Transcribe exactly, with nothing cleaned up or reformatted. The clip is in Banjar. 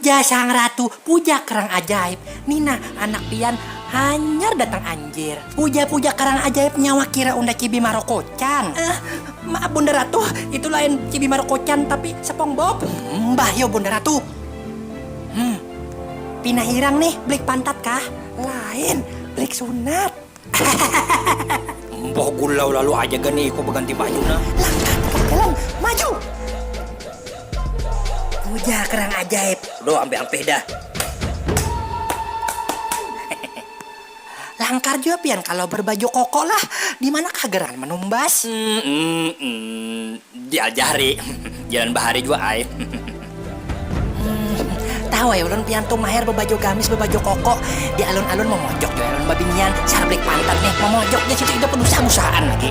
Jasang Ratu, puja kerang ajaib. Nina, anak pian hanyar datang anjir. Puja-puja kerang ajaib nyawa kira unda cibi marokocan. Eh, maaf Bunda Ratu, itu lain cibi marokocan tapi SpongeBob. Mbah yo Bunda Ratu. Hmm. Pina hirang nih, blik pantat kah? Lain, blik sunat. Mpoh gulau lalu aja gani iko baganti baju nah. Langkah tegak dalam, maju. Puja kerang ajaib. Doh, ampih-ampih dah. Langkar jua pian kalau berbaju koko lah. Di mana kah geran menumbas? Hmm, hmm, hmm. Di Aljahri. Jalan bahari jua ai. Hmm, tahu ya ulun pian tuh mahir bebaju gamis bebaju koko di alun-alun memojok jua ulun babinian sarblik pantat nih memojok di situ itu pedusa busaan lagi.